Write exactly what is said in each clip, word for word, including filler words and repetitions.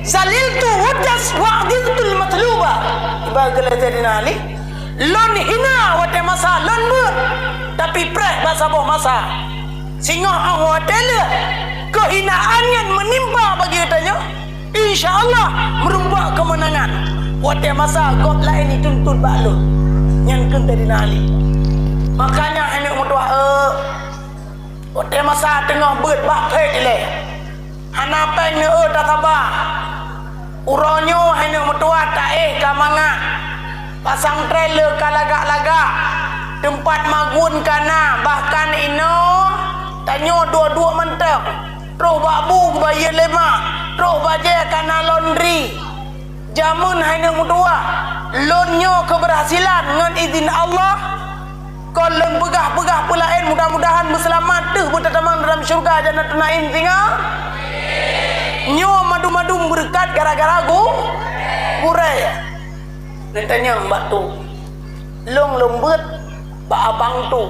Zaliltu wa jaz wa adhirtul matluba. Ibarat geulée Saidina Ali, lôn hina watée masa lôn beuet, tapi preh bak saboh masa. Singoh 'oh watée lheueh keuhinaan nyan meunimpa bagi geutanyoe, insya Allah meurumpok keumeunangan. Watée masa gob laén jituntut bak lôn, nyan kheun Saidina Ali. Makanya aneuk meutuah, eh, watée masa teungoh beuet bak phét ilée, hana péng neu-eu tasaba. Uroe nyoe hai aneuk meutuah taéh ka mangat, pasangtrén le ka lagak-lagak, teumpat magun ka na, bahkan inoe tanyoe duek-duek mantong. Troh bak bu geubayeue lé mak, troh bajée ka na laundry. Jameun hai aneuk meutuah, lôn nyoe keubeurhasilan ngon idhin Allah. Kon lôn peugah-peugah peulaén, mudah-mudahan beuseulamat teuh beutatamong dalam syeuruga Jannatun Naim singoh. Nyoe madum-madum beureukat gara-gara gu-, gurée. Neutanyong bak tu, lôn lôn beuet bak abang tu,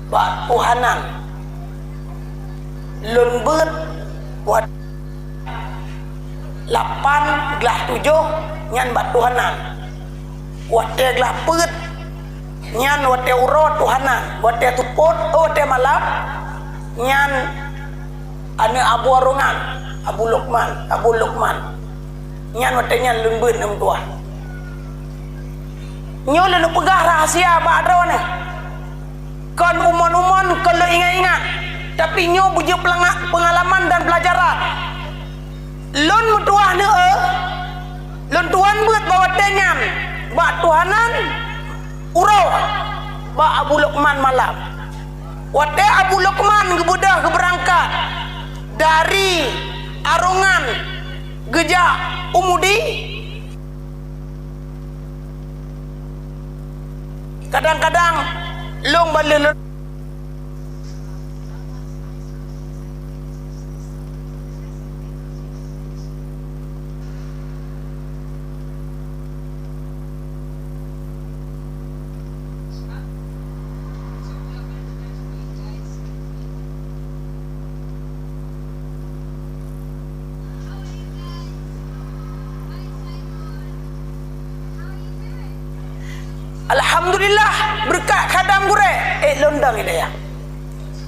bak tuhanan. Lôn beuet wat lapan glah tujoh nyan bak tuhanan. Watée glah peuet nyan watée uroe tuhanan, watée seupôt, oh, watée malam nyan aneuk Abu Arongan, Abu Lukman, Abu Lukman. Nyan watée nyan lôn beuet aneuk meutuah. Nyoe lôn peugah rahsia bak droeneuh. Kon umon-umon, kon lôn ingat-ingat, tapi nyoe beujeuet peulanga-, peungalaman dan peulajaran. Lôn meutuah neu-eu, lôn tuan beuet bak watée nyan bak tuhanan uroe bak Abu Lukman malam. Watée Abu Lukman geubeudôh geubeurangkat dari Arongan geujak u Mudi, kadang-kadang lôn baleuh lôn Alhamdulillah, beureukat khadam gurée, eh, lôn dong hidayah.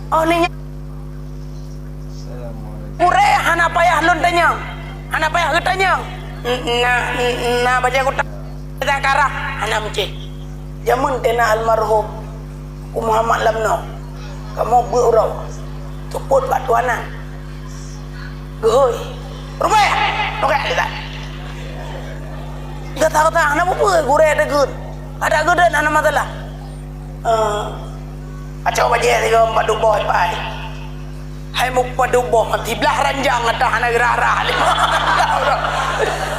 Oh, ni nya-, gurée hana payah lôn tanyong, hana payah geutanyong. Na, na bajée kuta-, kuta karah, hana meucéh. Jameun teuh na almarhum Teungku Muhammad Lamno, kamoe beuet uroe, seupôt bak tuhanan. Geuhôi. Rubaya. Rubaya, lihat. Gata-gata, hana peue-peue, gurée teugeut. Ada geudeun, hana masalah. Eh, kacau bajée sigoe padub boh ipai. Hai mupadub boh, mati blah ranjang, gata hana geurah-rah.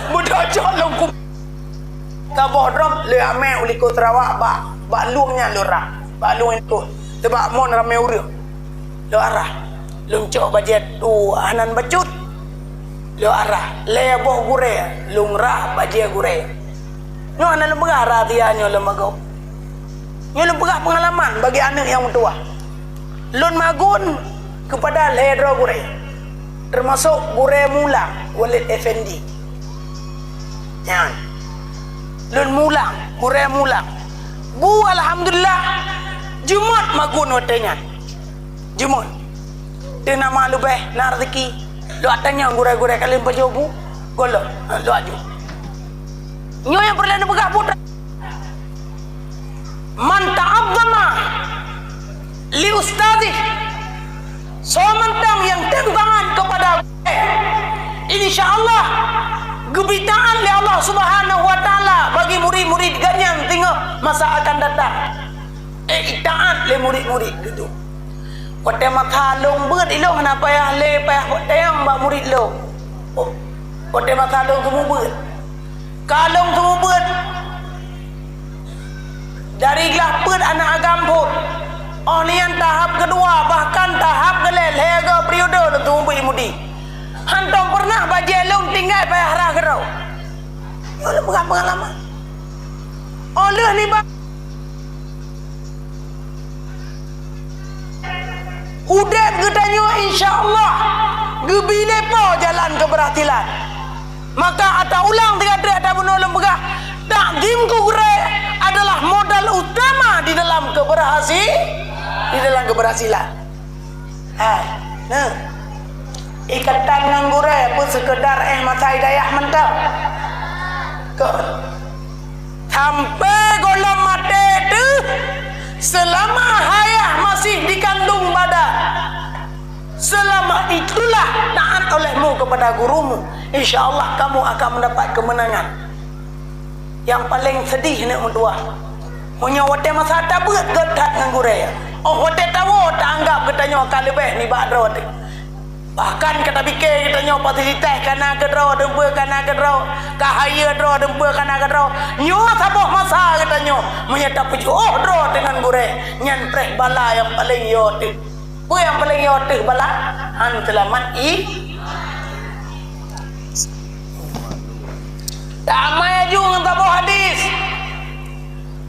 Beudôh cok lôn ku-, Saboh drom le amé u likot Sarawak bak, bak lueng nyan lôn rah. Bak lueng likot. Teubak mon ramé ureuëng. Lôn arah. Lôn cok bajée tuhanan bacut. Lôn arah. Lhée boh gurée, lôn rah bajée gurée. Nyoe hana lôn peugah rahsia nyoe lôn magob. Nyoe lôn peugah peungalaman bagi aneuëk nyang meutuwah. Lôn magun keupada lhée droe gurée, teumasok gurée Mulang Walid Effendi. Nyan, lôn Mulang, gurée Mulang. Bu, alhamdulillah, jeumot magun watée nyan. Jeumot. Teuh na ma leubeh, na rezeki. Lôn tanyong gurée-gurée ka lheueh pajoh bu, gohlom, lôn aju. Nyoe nyang peureulée neupeugah putra. Man ta'azzama li ustazih, soe mantong nyang tem bangat keupada gurée, insya Allah geubri taát lé Allah Subhanahu wa Taala bagi murid-murid geuhnyan singoh masa akan datang. Eh, taát lé murid-murid geuh. Watée masa lôn beuet ilôn hana payah lé payah tanyong bak murid lôn. Oh, watée masa lôn seumeubeuet. Ka lôn seumeubeuet dari glah peuet aneuk agam phon. Oh nian tahap keudua, bahkan tahap keulhée lhée goe periode lôn seumeubeuet i Mudi. Hantom peureunah bajée lôn tinggai payah rhah keudroe. Nyoe lôn peugah peungalaman. Oh lheueh nibak udeb geutanyoe, insya Allah, geubri lé Po jalan keubeurhasilan. Maka ata ulang tiga deuk ata bunoe lôn peugah, takzim keu gurée adalah modal utama di dalam keberhasi-, di dalam keberhasilan. Hai, nah. Ikatan ngon gurée pun sekedar éh masa hidayah mantong. Kon. Sampai gohlom maté teuh, selama hayah masih dikandung badan, selama itulah taat olehmu kepada gurumu, insya Allah kamu akan mendapat kemenangan. Nyang paleng seudeh aneuk meutuah, meunyoe watée masa tabeuet göt that ngon gurée, óh watée tawoe taanggab geutanyoe ka leubeh nibak droe teuh. Bahkan ka tapike geutanyoe fasilitas ka na keudroe, deumpeue ka na keudroe, ka hayeue droe, deumpeue ka na keudroe. Nyoe saboh masa geutanyoe, meunyoe tapeujiôh droe teuh ngon gurée, nyan preh bala nyang paleng yo teuh. Peue nyang paleng yo teuh bala? Han seulamat i. Tamai aju ngon saboh hadis.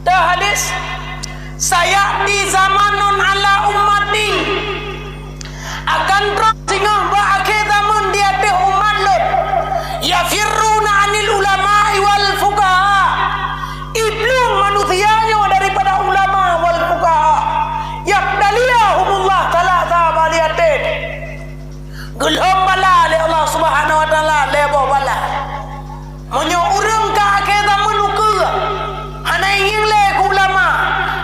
Teuh hadis, "Sayati zamanun ala ummati." Akan trok singoh bak akhé zaman di ateueh umat lôn. "Yafirruna anil ulama'i wal fuqaha." Iplueng manusia nyoe daripada ulama wal fuqaha. "Yabtaliyahumullah tsalatsa baliyatin." Geulhom bala lé Allah Subhanahu wa Taala lhée boh bala. Meunyoe ureuëng ka akhé zaman ukeue, hana ingieng lé keu ulama,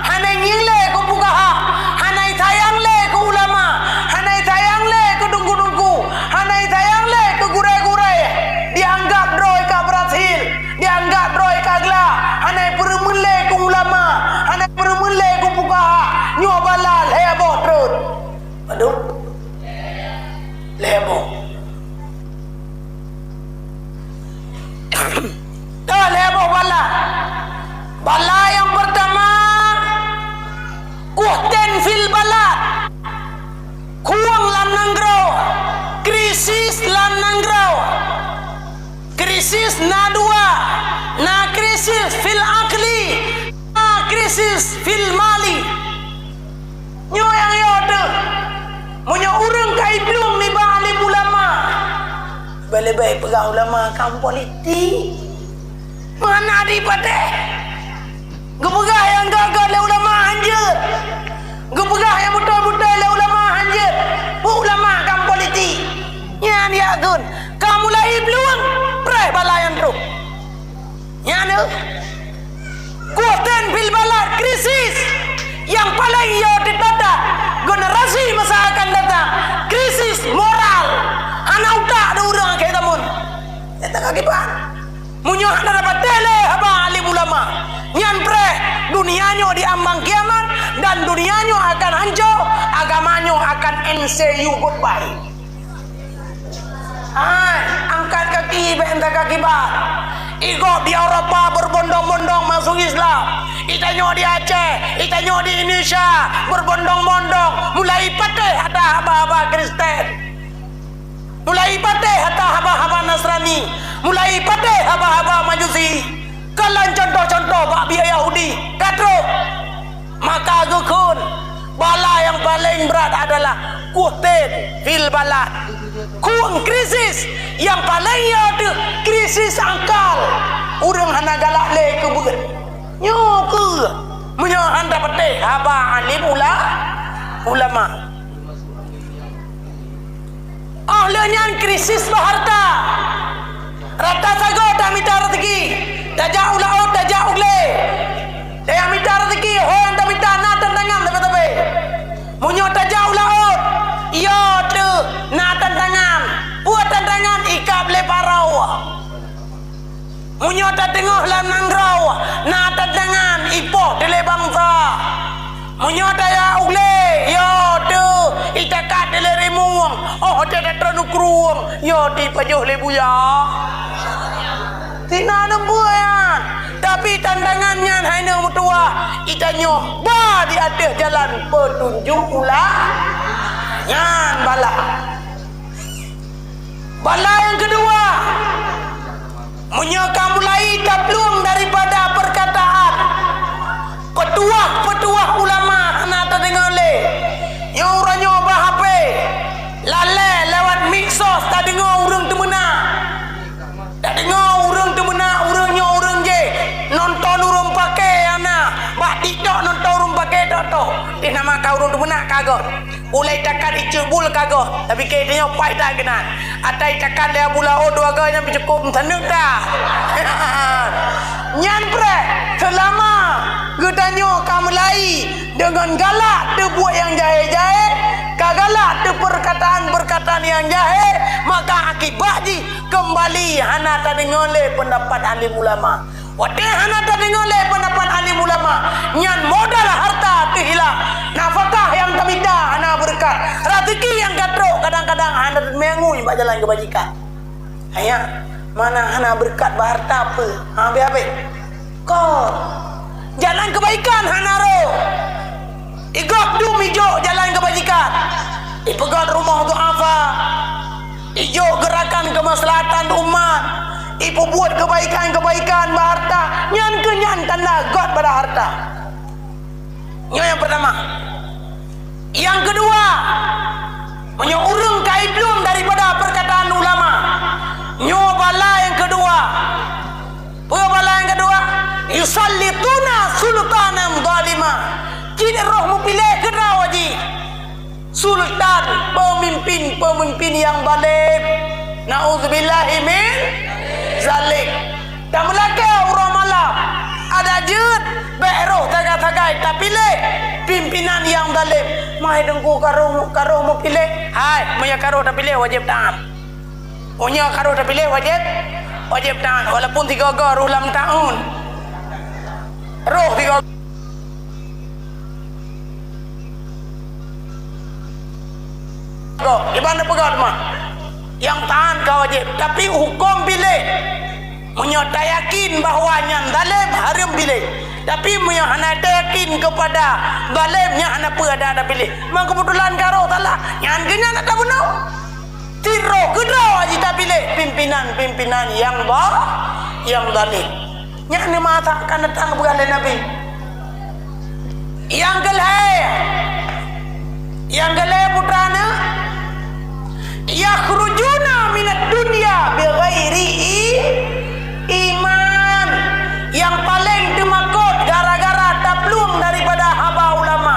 hana ingieng lé keu fuqaha, hana sayang lé keu ulama, hana sayang lé keu teungku-teungku, hana sayang lé keu gurée-gurée, dianggab droe ka beurhasil, dianggab droe ka glak, hana peureumeun lé keu ulama, hana peureumeun lé keu fuqaha, nyoe bala lhée boh treun. Padub? Lhée boh. Teuh lhée boh bala. Bala nyang peurtama, kuhten fil balad. Khueng lam nanggroe. Krisis lam nanggroe. Krisis na dua. Na krisis fil akli, na krisis fil mali. Nyoe nyang yo teuh, meunyoe ureuëng ka iplueng nibak alim ulama, leubeh-leubeh peugah ulama ka politik. Meuhana dipatéh. Geupeugah nyang gét-gét lé ulama hanjeuet. Geupeugah nyang beutôi-beutôi lé ulama hanjeuet. Peue ulama ka politik. Nyan yak gun. Ka mulai iplueng, preh bala nyang troh. Nyan nyoe. Kuhten fil balad, krisis nyang paleng yo teutatap generasi masa akan datang, krisis moral. Hana utak di ureuëng akhé zaman. Nyata ka kiban. Meunyoe hana dapat teuh lé haba alim ulama, nyan preh dunia nyoe di ambang kiamat dan dunia nyoe akan hanco, agama nyoe akan N C U goodbye. Hai, angkat kaki, bèk angkat kaki bah. Igob di Eropa berbondong-bondong masuk Islam. Itanyoe di Aceh, itanyoe di Indonesia berbondong-bondong mulai patéh ata haba-haba Kristen. Mulai patéh ata haba-haba Nasrani, mulai patéh haba-haba Majusi. Kalon contoh-contoh bak biaya Yahudi, ka trok. Maka geukheun, bala nyang paleng brat adalah kuhten fil balad. Khueng krisis nyang paleng yo teuh krisis akal. Ureuëng hana galak lé keu beuet. Nyoe keuh meunyoe hana patéh haba alim ula-, ulama. Óh lheueh nyan krisis bak hareuta. Rata sagoe tamita raseuki, tajak u laôt, tajak u glé. Tajak mita raseuki, ho nyang tamita na tantangan leubeh-leubeh. Meunyoe tajak u laôt, yo teuh na tantangan. Peue tantangan? Ikab lé parau. Meunyoe tateungoh lam nanggroe, na tantangan ipoh dilée bansa. Meunyoe tajak u glé, yo teuh itakat dilée rimueng, óh watée tatreun u krueng, yo teuh ipajoh lé buya. Sinan neubeuet nyan, tapi tantangan nyan hai nyoe meutuwah, itanyoe ba di ateueh jalan peutunjuk ula-, nyan bala. Bala nyang keudua, meunyoe ka mulai taplueng daripada peurkataan, peutuwah-peutuwah ulama hana tadeungoe lé. Nyoe uroe nyoe bak H P, lalée lewat medsos tadeungoe ureuëng teumeuna. Dak Nak ka goh. Ulai takat icut bul ka goh. Tapi keu tanyoe pai that keunan. Atai takat lé Abu Laôt dua goe nyan beucukôp meusaneuk that. Nyan preh, seulama geutanyoe ka meulai deungon galak teubuet nyang jahé-jahé, ka galak teupeurkataan-peurkataan nyang jahé, maka akibat jih keumbali hana tadeungoe lé peundapat alim ulama. Watée hana tadeungoe lé peundapat alim ulama, nyan modal harta teuhilang, nafakah nyang tamita hana beureukat, raseuki nyang ka trok kadang-kadang hana teumeungui bak jalan keubajikan. Ayah, mana hana beureukat bak harta peue? Ha, habéh-habéh. Kon. Jalan keubajikan hana rôh. Igob dum ijok jalan keubajikan. Ipeugöt rumoh duafa. Ijok geurakan keumaslahatan umat. Ipeubuet keubaikan-keubaikan bak harta. Nyan keuh nyan tanda göt bak harta. Nyoe nyang peurtama. Nyang keudua, meunyoe ureuëng ka iblom daripada peurkataan ulama, nyoe bala nyang keudua. Peue bala nyang keudua? Yusallituna sultanan zalima. Cit roh meupiléh keudroe jih. Sultan, peumimpin-peumimpin nyang zalem. Na'udzubillahi min zalik. Tameulakée uroe malam, adak jeuet bék roh sagai-sagai tapiléh pimpinan nyang zalem. Mai teungku ka roh, ka roh meupiléh. Hai, meunyoe ka roh tapiléh wajéb taát. Meunyoe ka roh tapiléh wajéb, wajéb taát walaupun sigoe-goe roh lam taun. Roh sigoe Goh, iban neupeugah teuma, nyang taát ka wajéb, tapi hukôm piléh. Meunyoe tayakin bahwa nyan zalem, hareuem piléh. Tapi meunyoe hana tayakin keupada zalem, nyan hana peue adak tapiléh. Meunyoe keubeutulan ka roh salah, nyan keuh nyan adak tabunoe. Tiroh keudroe jih tapiléh pimpinan-pimpinan nyang ba-, nyang zalem. Nyan ni masa akan datang bukan lé Nabi. Nyang keulhée, nyang keulhée putra na, yakhrujuna minad dunya bighairi i-, iman. Nyang paleng teumakot gara-gara taplueng daripada haba ulama.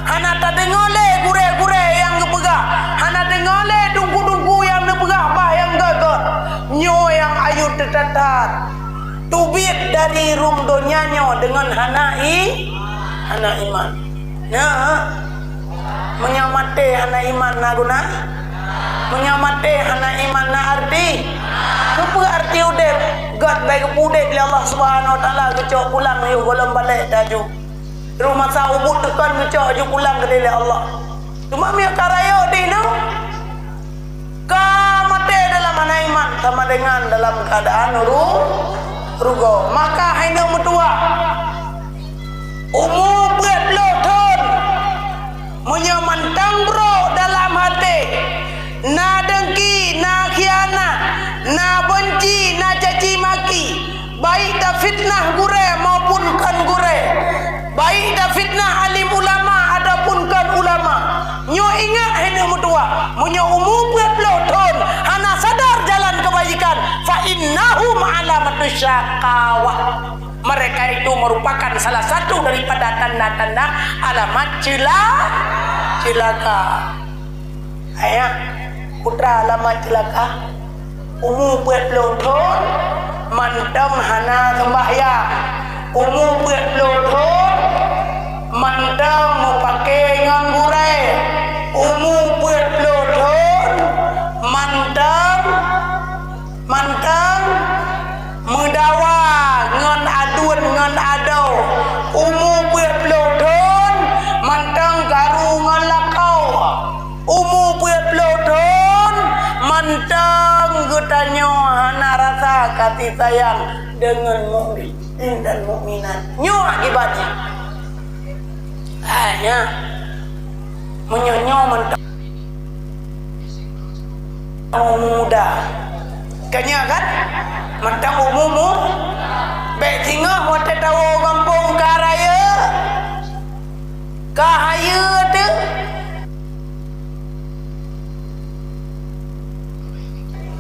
Hana tadeungoe lé gurée-gurée nyang geupeugah, hana deungoe lé dungku-dungku nyang neupeugah bah nyang göt-göt. Nyoe nyang ayue teutatat. Teubiet dari rhueng donya nyoe deungon hana i-, hana iman. Nyan, meunyoe maté hana iman na guna? Meunyoe maté hana iman na arti? Keupeue arti udeb? Göt bék geupeuudeb lé Allah Subhanahu Wa Taala, geucok pulang yoh gohlom balek taju. Roh masa ubit teukon geucok aju pulang keudeh lé Allah. Teuma meunyoe ka rayeuk deh nyoe, ka maté dalam hana iman sama dengan dalam keuadaan ru-, rugoe. Maka hai nyoe meutuah, umu peuet ploh thon, meunyoe mantong brok dalam até, na dengki, na khianat, na beunci, na caci maki, baik tafitnah gurée maupun kon gurée, baik tafitnah alim ulama ataupun kon ulama. Nyoe ingat hai nyoe meutuah, meunyoe umu peuet ploh thon hana sadar jalan keubajikan, fa innahum alamatus syaqawah. Mereka itu merupakan salah satu daripada tanda-tanda alamat cela-, celaka. Ayah, putra alamat ceulaka, umu peuet ploh thon, mantong hana seumbahyang. Umu peuet ploh thon, mantong meupaké ngon gurée. Umu peuet ploh thon, mantong, mantong meudawa ngon aduen ngon adoe. Umu peuet ploh thon, mantong karu ngon lakoe. Umu peuet ploh thon, mantong geutanyoe hana rasa kasih sayang deungon mukmin dan mukminat. Nyoe akibatnya. Ah, nyan. Meunyoe nyoe mantong umu muda. Ka nyan kan? Mantong umu mu-, bék singoh watée tawoe gampông ka rayeuk. Ka hayeue teuh.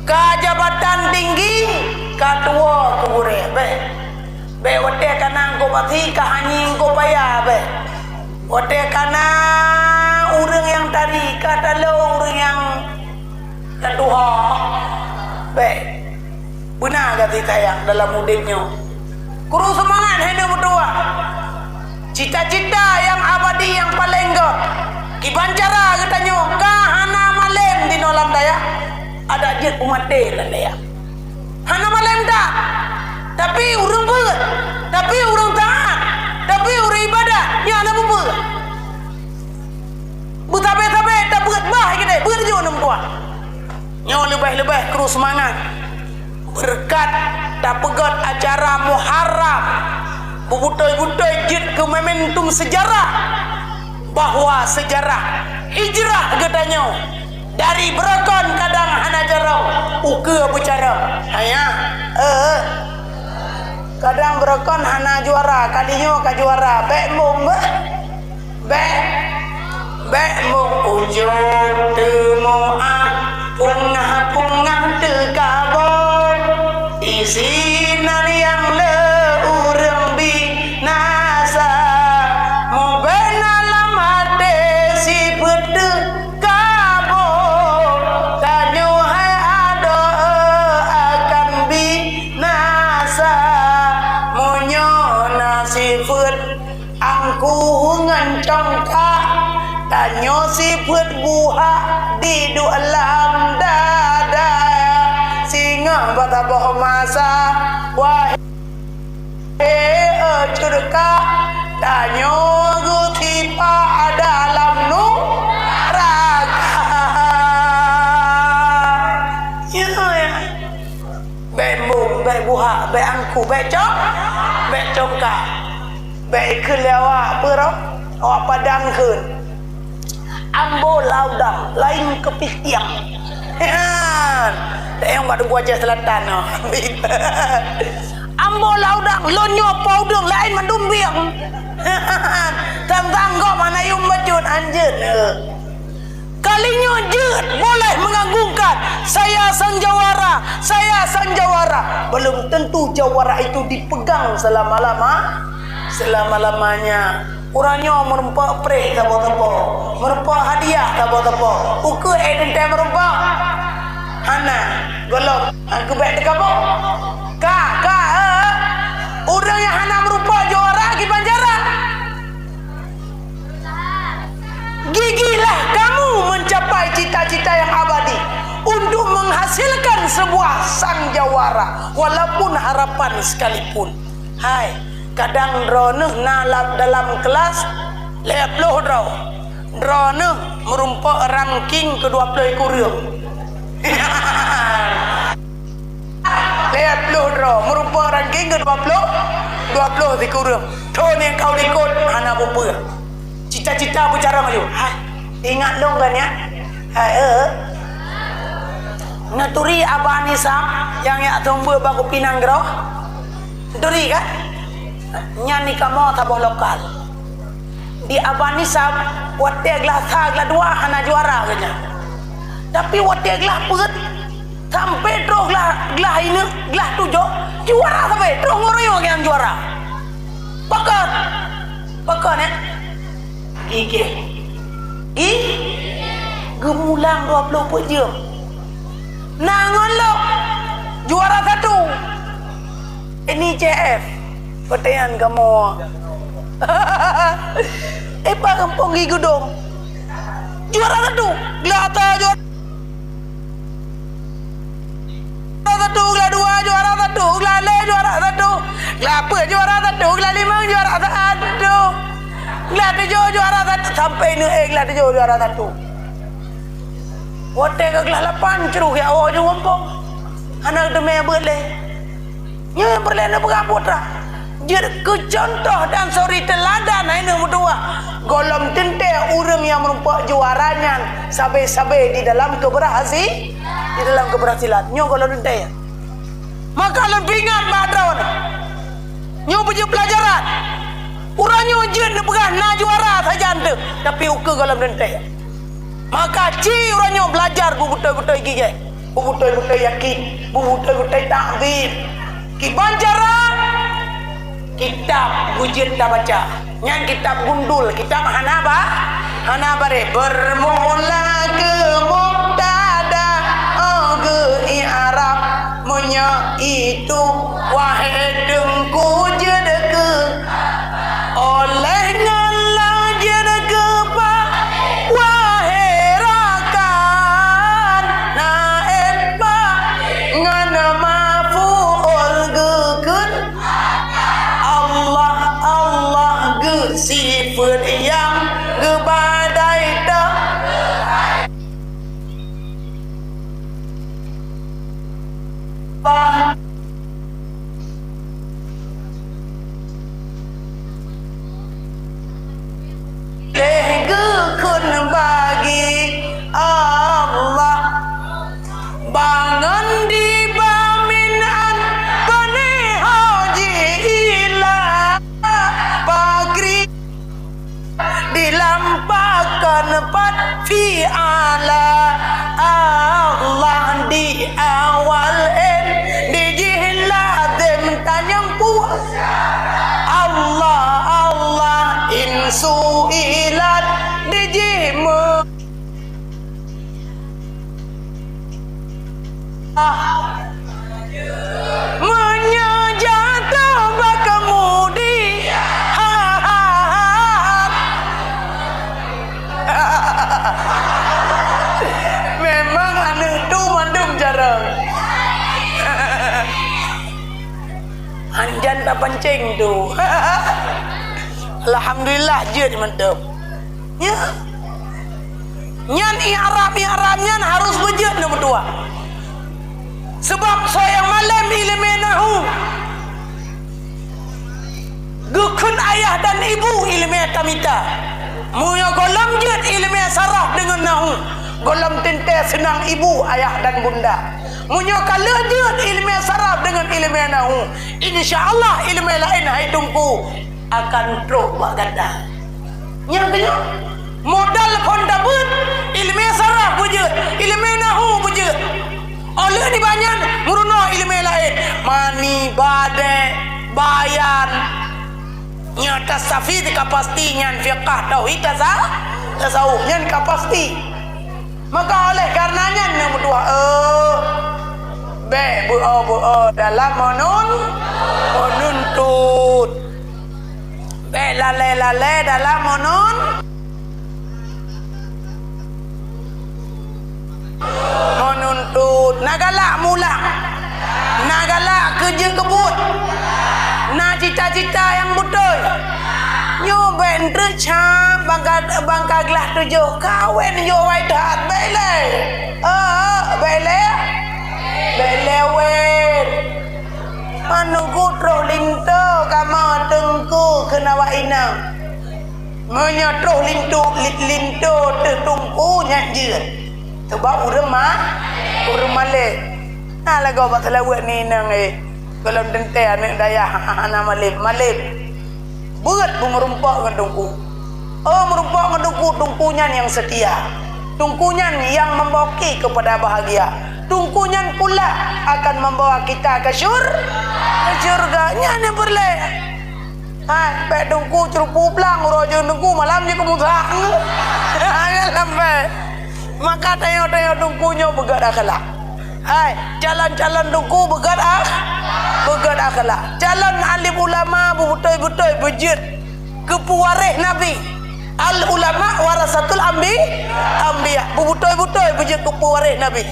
Ka jabatan tinggi, ka tuwoe keu gurée, bék. Bék watée ka na eungkôt pasi, ka hanyi eungkôt paya, bék. Watée ka na ureuëng nyang tari, ka talo ureuëng nyang, nyang tuha. Bék. Beuna gata sayang dalam udeb nyoe. Kru seumangat hai nyoe meutuah. Cita-cita nyang abadi nyang paleng göt. Kiban cara geutanyoe ka hana malem dinoe lam dayah. Adak jeuet peumaté lam dayah. Hana malem that. Tapi ureuëng beuet, tapi ureuëng taat, tapi ureuëng ibadat, nyan hana beuet. Beutabe-tabe tabeuet bah keudeh, beuet ju nem tuan. Nyoe leubeh-leubeh kru seumangat. Beureukat tapeugöt acara Muharram. Beubutôi-butôi jeuet keu momentum seujarah. Bahwa seujarah hijrah geutanyoe dari beurokon kadang hana jarong ukeue beucarong. Hanya, eh, kadang beurokon hana juara, kali nyoe ka juara. Bék mong beuh. Bék, bék mong ujong teumu'ah, pungah-pungah teukabong. Isinan nyang le ureuëng binasa, mubena lam até sifeuet teuh kabong. Tanyoe hai adoe akan binasa, meunyoe na sifeuet angku ngon congkak, tanyoe sifeuet buhak diduek lam dada. Singoh bak saboh masa, wahé cutka, tanyoe geusipak dalam nuraka. Ya, ya. Bék embong, bék buhak, bék angku, bék cong, bék congkak. Bék ikheun lé awak, peue roh? Awak padang kheun. Ambo laudang, laén keupistiang. Nyan. Tayang bak Teungku Aceh Selatan nyoe. Ambo laudang, lôn nyoe po udeueng, laén mandum bieng. Tang-tang gob hana yum bacut, anjeut. Kali nyoe jeuet boleh mengagungkan. Saya sang jawara, saya sang jawara. Belum tentu jawara itu dipegang selama-lama, selama-lamanya. Uroe nyoe meurumpok preh sapo-sapo, meurumpok hadiah sapo-sapo. Ukeue ék teuntée meurumpok? Hana, gohlom. Aku bék teukaboh. Ka, ka, eh. Ureuëng nyang hana meurumpok juara kiban cara. Gigilah kamu mencapai cita-cita yang abadi untuk menghasilkan sebuah sang jawara, walaupun harapan sekalipun. Hai, kadang droeneuh na lam, dalam kelas lhée ploh droe. Droeneuh meurumpok ranking keudua ploh sikureueng. Lhée ploh droe, meurumpok ranking keudua ploh, dua ploh sikureueng. Thon nyang ka u likot hana peue-peue. Cita-cita beucarông laju. Hai, ingat lôn kan, ya? Hai, eh. Neuturi Aba Nisam nyang jak sumbeue bak kupi nanggroe? Neuturi kan? Nyan di kamoe saboh lokal. Di Aba Nisam, watée glah sa, glah dua hana juara geuh nyan. Tapi watée glah peuet, sampai troh glah, glah ineuk, glah tujoh, juara sabe, troh ngon royong nyang juara. Pakon? Pakon, eh? Gigeh. Gi? Geumulang dua ploh peuet jeuem. Na ngon lom juara satu. Ini C F. Peuteuyan kamoe. Eh, Pak Gampông Gi Geudong. Juara satu. Glah ata juara satu, glah dua juara satu, glah lhée juara satu, glah peuet juara satu, glah limong juara satu, glah tujoh juara satu, sampai neuék glah tujoh juara satu. Watée ka glah lapan, cruh ya Allah, nyoe gampông. Hana teumé beuet lé. Nyoe nyang peureulée neupeugah putra. Jeuet keu cuntoh dan suri teuladan hai nyoe meutuwah. Gohlom teuntée ureuëng nyang meurumpok juara nyan sabe-sabe di dalam keubeurhasi-, di dalam keubeurhasilan. Nyoe gohlom teuntée. Maka lôn peuingat bak droeneuh. Nyoe beujeuet peulajaran. Uroe nyoe jeuet neupeugah na juara sajan teuh, tapi ukeue gohlom teuntée. Maka ci uroe nyoe beulajar beubeutôi-beutôi gigée, beubeutôi-beutôi yakin, beubeutôi-beutôi takzim. Kiban cara kitab beujeuet tabaca. Nyan kitab gundul, kitab hana ba-, Hana bareh, bermula keu mubtada, oh, geu i'rab, meunyoe itu, wahé Teungku, jeuet keu, oh lheueh nyan laju jeuet keu fa, wahé rakan, naéb fa, ngon maf'ul geukheun Allah, Allah geuh sifeuet nyang geubadai teuh. Lheueh geukheun bagi Allah. Bangon di baminan, pane ho jiila pakri, dilampahkan pat fi'ala. Allah di awal en, di jih lazem tanyong kuat. Allah, Allah, in su'ilat, di jih me- Meunyoe jatoh bak keumudian. Memang aneuk tu mandum jarang. Hanjan tapancing tu. Alhamdulillah, jeuet mantap. Ya. Nyan i'rab-i'rab nyan harus beujeuet na meutuah. Sebab soe nyang malém ileumé nahu, geukheun ayah dan ibu ileumé tamita. Meunyoe gohlom jeuet ileumé saraf deungon nahu, gohlom teuntée seunang ibu, ayah dan bunda. Meunyoe ka lheueh jeuet ileumé saraf deungon ileumé nahu, insya Allah ileumé laén hai Teungku akan trok bak gata. Nyan keuh nyoe. Modal phon tabeuet, ileumé saraf beujeuet, ileumé nahu beujeuet. Óh lheueh nibak nyan, meurunoe ileumé laén. Mani, badé, bayan. Nyoe tasawuf ka pasti nyan fiqah tauhid tasa-, tasawuf nyan ka pasti. Maka oleh karena nyan na meutuah, eh, bék beu-o-beu-o dalam meunun-, meununtut. Bék lalé-lalé dalam meunun-, meununtut. Na galak mulang. Na galak keu jeuet keu buet. Na cita-cita nyang beutôi. Nyoe bék treuk cam bangka, bangka glah tujoh. Kawen yoh wai that. Bék lé. Eh, bék lé. Bék lé wén. Meununggu troh linto kamoe Teungku keunoe bak inong. Meunyoe troh linto, li-, linto teuh Teungku nyan jeuet. Teubab ureuëng ma-, ureuëng malém. Na lagoe bak seulaweuet ni inong, eh. Gohlom teuntée aneuk dayah hana malém. Malém. Beuet beumeurumpok ngon Teungku. Oh, meurumpok ngon Teungku, Teungku nyan nyang seutia. Teungku nyan nyang membawa kita kepada bahagia. Teungku nyan pula akan membawa kita ke syur-, ke syurga. Nyan nyang peureulée. Hai, bék Teungku ceureupu blang, uroe jeuet Teungku malam jeuet keu musang. Nyan lam bék. Maka tanyoe-tanyoe Teungku nyoe beugét akhlak. Hai, calon-calon Teungku beugét ak-, beugét akhlak. Calon alim ulama beubeutôi-beutôi beujeuet keu peuwaréh Nabi. Al ulama warasatul ambi-, ambiya. Beubeutôi-beutôi beujeuet keu peuwaréh Nabi.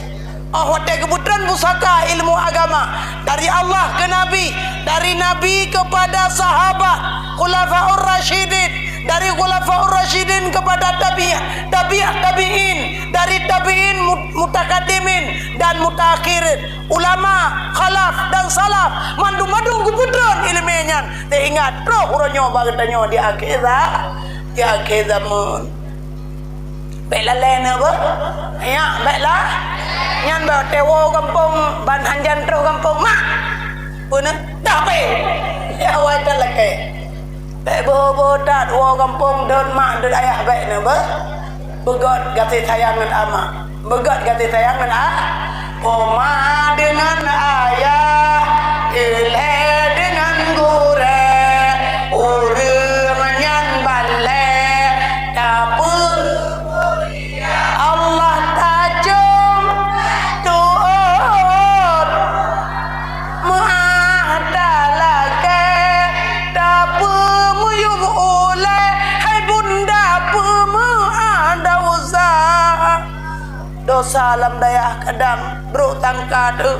Oh, watée geupeutreun pusaka ilmu agama dari Allah ke Nabi, dari Nabi kepada sahabat, khulafaur rasyidin, dari khulafaur rasyidin kepada tabi-, tabi-, tabi'in, dari tabi'in mut-, mutakaddimin dan mutaakhirin, ulama, khalaf dan salaf, mandum-mandum geupeutreun ileumé nyan, seuhingga troh uroe nyoe bak geutanyoe di akhé za-, di akhé zaman. Bék lalée neuh beuh. Ya, bék lah. Nyan beuh, tewo gampông, ban hanjan troh gampông, mak. Peue neuh? Dah pé. Ya, wai that lakée. Bék beuh-beuh that, woe gampông, dot mak, dot ayah, bék neuh beuh. Beugét gaséh sayang ngon ama. Beugét gaséh sayang ngon a-, oma deungon ayah, ilée deungon gurée, ureuëng nyan balée, tapi Salam dayah kadang brok tangka tu.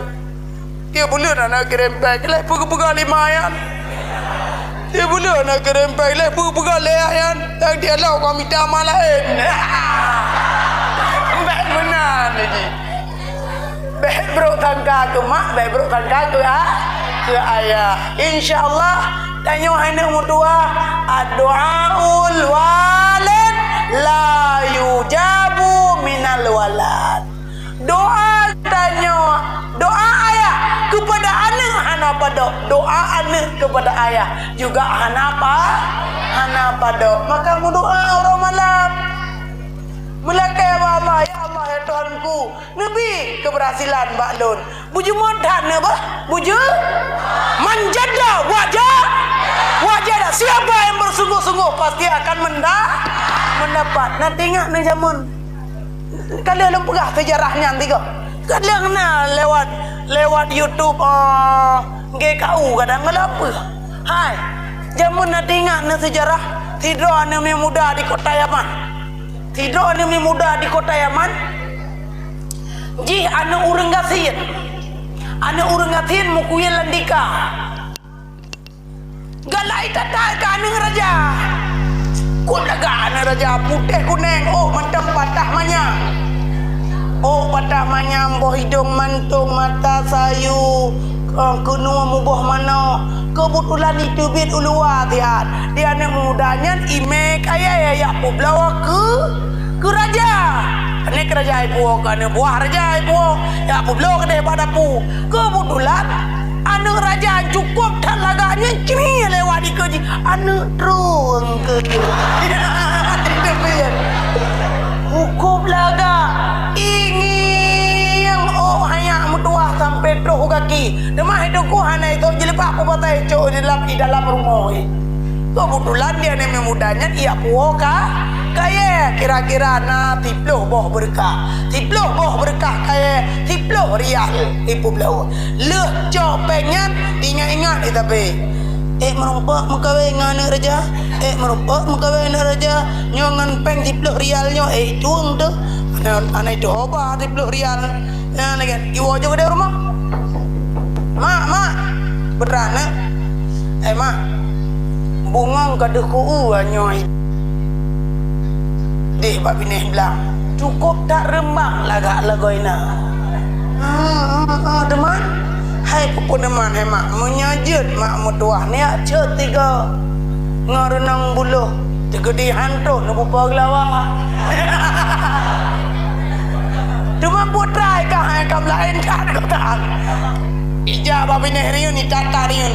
Dia buleuen aneuk kirém péng lé peugah-peugah lima nyan. Dia buleuen aneuk kirém péng lé peugah-peugah lé nyan. Tang dia lom ka mita ma laén. Bèk meunan lagi. Bèk brok tangka keu mak, bèk brok tangka keu a, keu ayah. Insya Allah, tanyoe hai aneuk meutuah, addu'aul walid la yujabu minal walad. Doa tanyoe, doa ayah kepada aneuk hana padok, doa aneuk kepada ayah juga hana pa, hana padok. Maka meudoa uroe malam. Meulakèe bak Allah, "Ya Allah, ya Tuhanku, neubi keberhasilan bak lôn." Beujeumot that neubah, bujeu. Manjada waja, wajada. Siapa yang bersungguh-sungguh pasti akan menda-, mendapat. Nah, teuingat neuh jameun. Ka lheueh lôn peugah seujarah nyan tiga. Ka lheueh na lewat, lewat YouTube, ah, G K U kadang ngon lapeu. Hai, jameun na teuingat neuh seujarah sidroe aneuk muda di Kota Yaman. Sidroe aneuk muda di Kota Yaman, jih aneuk ureueng gasien. Aneuk ureueng gasien meukuyen lam dika. Galak that-that keu aneuk raja. Kok lagak aneuk raja putéh kuneng, ôk mantong patah manyam. Ôk patah manyam, boh idong mantong, mata sayu, eh, keunoe muboh manok. Keubeutulan iteubiet u luwa siat. Di aneuk muda nyan imè kayèe jak peubloe keu, keu raja. Aneuk raja ipuwoe, keu aneuk buah raja ipuwoe, jak peubloe keudeh bak dapu. Keubeutulan, aneuk raja cukôp that lagak nyan, cri lewat dikeue jih, aneuk trueng keu jih. Cukôp lagak, ingieng ôk hai nyak meutuah sampoe troh u gaki. Teuma hai teungku hana isoe jilbab, peue bata icok di dalam, di dalam rumoh. Keubeutulan di aneuk muda nyan jak puwoe ka, kayèe, kira-kira na siploh boh beureukah. Siploh boh beureukah kayèe, siploh rial ipeubloe. Lheueh cok péng nyan, ingat-ingat di tapi. Ék meurumpok meukawen ngon aneuk raja, ék meurumpok meukawen aneuk raja, nyoe ngon péng siploh rial nyoe, ék tueng teuh. Aneuk, aneuk tueng ba siploh rial. Nyan lagèe, iwoe jok keudeh rumoh. "Mak, mak!" Putra aneuk. "Eh, mak, bungong ka deuh ku-u nyoe." Deh bak binéh blang. Cukôp that reumbang lagak lagoina. "Ah, ah, ah, deuman." "Hai peue-peue deuman, hai mak. Meunyoe jeuet mak meutuah, neujak cot tiga ngon reunong buloh, teugeudi hantoh neubeupo geulawa." Teuma putra ka hai kam laén that keutan. Ijak bak binéh riun, itata riun.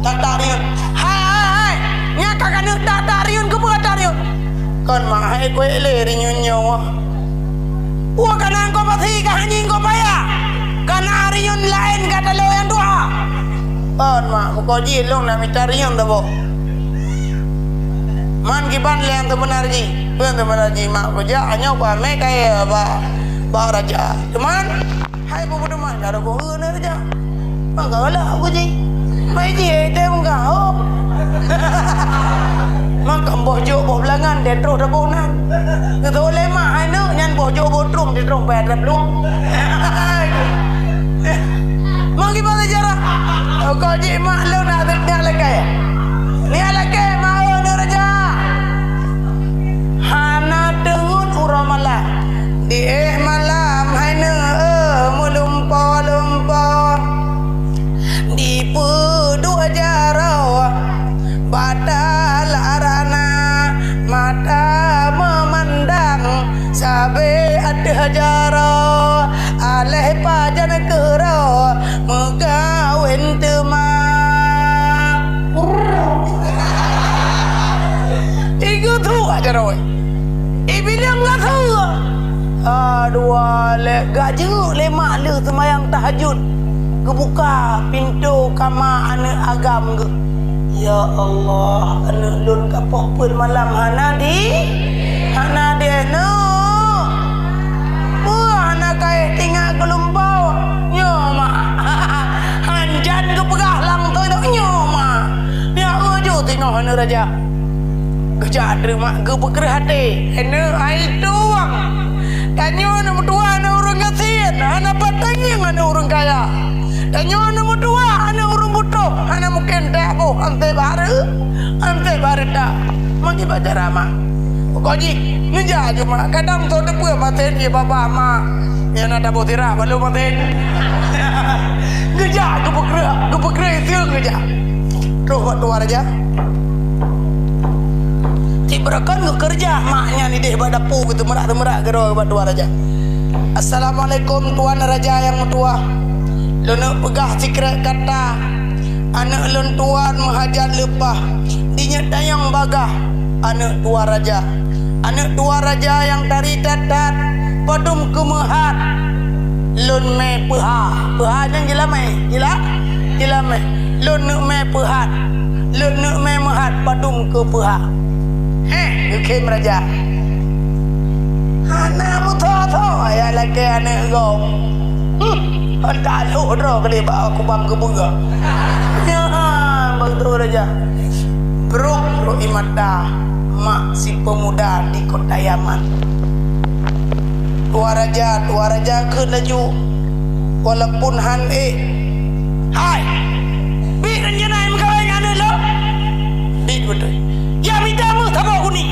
Tata riun. "Hai, hai, hai. Nyan ka keuneuk tata riun, keupeue tata riun?" "Kon mak, hai kuék lé riun nyoe." "Peue kana ko pasi ka hanying ko paya? Kana riun laén ka talo nyang tuha." "Kon mak, muko jih lôn na mita riun tabo." "Man kiban lé nyang teubeuna jih?" "Peue nyang teubeuna jih mak, kujak nyoe kuamé kayèe bak, bak raja." "Teuma?" "Hai peue-peue teuma, cara boh eu na raja. Maka galak aku jih. Mai jih tém ka hop." Maka boh jok boh beulangan, deh troh daboh nan. Geutôh lé mak hai neuk nyan boh jok boh trueng, deh troh bai atra plueng. Magi bak sejarah. Kok jih mak lôn na nyak lakèe. Nyak lakèe mak eu neuk raja. Hana teungeut uroe malam. Di éh malam hai neuk eu meulumpo-lumpo. Dipeuduek jaroe bata larana, mata meumandang sabe ateueh jaroe, aléh pajan keudroe meukawen teuma. Igeuthuak jaroe. Ibileng gaseue. Aduh, lé gajeuek lé mak lheueh seumayang tahajud. Geubuka pintoe kama aneuk agam geuh. Ya Allah, aneuk lôn ka poh peuet malam hana di, hana di aneuk. Peue hana kayèe tingat geulumpo? Nyoe mak. Hanjan geupeugah langsông nyoe mak. Nyoe uju singoh aneuk raja. Geujak ateueh mak geupeukreuh até. Aneuk ai tueng. Tanyoe aneuk meutuah aneuk ureueng gasien, hana pat tangieng aneuk ureueng kaya. Tanyoe aneuk meutuah aneuk ureueng butôh, hana mungken taboh anseb hareuta, anseb hareuta. Meukiban cara mak. Pokok jih, neujak ju mak. Kadang soe teupeu masen jih babah mak. Nyang na taboh sirah bak lôn masen. Geujak geupeukreueh, geupeukreueh iseung geujak. Troh bak tuan raja. Cit beureukan geukeureuja mak nyan ideh bak dapu geuteumeurak-teumeurak keudroe bak tuan raja. "Assalamualaikum tuan raja nyang meutuah. Lôn neuk peugah sikrek kata. Aneuk lôn tuan meuhajat leupah. Dinyet tanyong bagah aneuk tuan raja. Aneuk tuan raja nyang tari that-that, padum keu meuhat lôn mé peuha." Peuha nyan jilamé, jila-, jilamé. "Lôn neuk mé peuhat. Lôn neuk mé meuhat padum keu peuha." Heh, geukhem raja. Hana meuthô-thô ayah lakée aneuk gob. Hmm, hana lhok droe keudeh bak kubang keubeue. Nyan, beutôi raja. Brok-brok ie mata mak si peumuda di kota Yaman. "Tuan raja, tuan raja," kheun laju, walaupun han ék. "Hai! Biet rencana meukawen ngon aneuk lôn?" "Biet beutôi." "Ya mita meuh saboh guni.